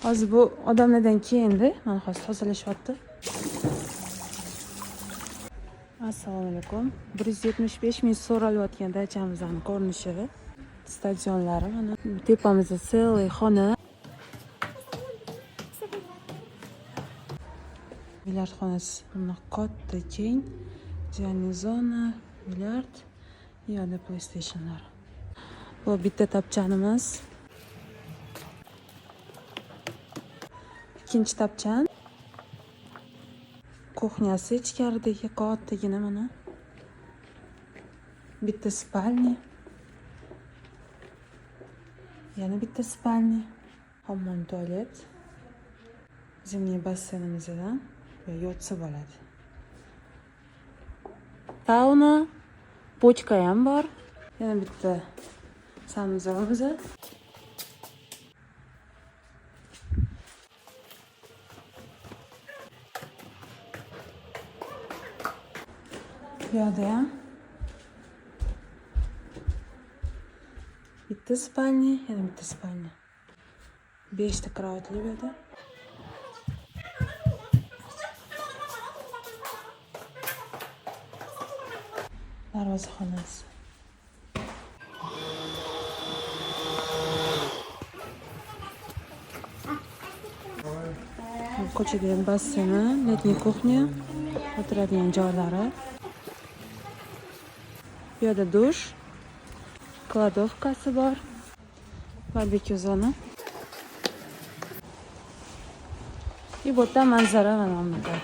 Hozir bu odamlardan keyindi. Mana hozir tozalashyapti. Assalomu alaykum. 175 ming so'ralayotgan dachamizni ko'rinishi. Stadionlari mana. Tepamizda целый xona. Bilyard xonasi bunaqa katta, keng. Divanli zona, bilyard, u yoqda PlayStationlar. Bu bitta tapchanimiz. Ikkinchi tapchan. Kuxnyasi ichkaridagi kattagina mana. Bitta спальня. Yana bitta спальня. Hammom, tualet. Зимний basseynimizdan yotsa bo'ladi. Sauna, bochka ham bor. Yana bitta санузел imiz. Bu yoqda ham bitta спальня, yana bitta спальня. 5 ta кровать li bu yerda. Darvoza xonasi. Ko'chada ham basseyni, летний кухня, o'tiradigan joylari. Bu yerda dush, кладовка si bor, barbekyu zona. И bu yerdan manzara mana bunaqa.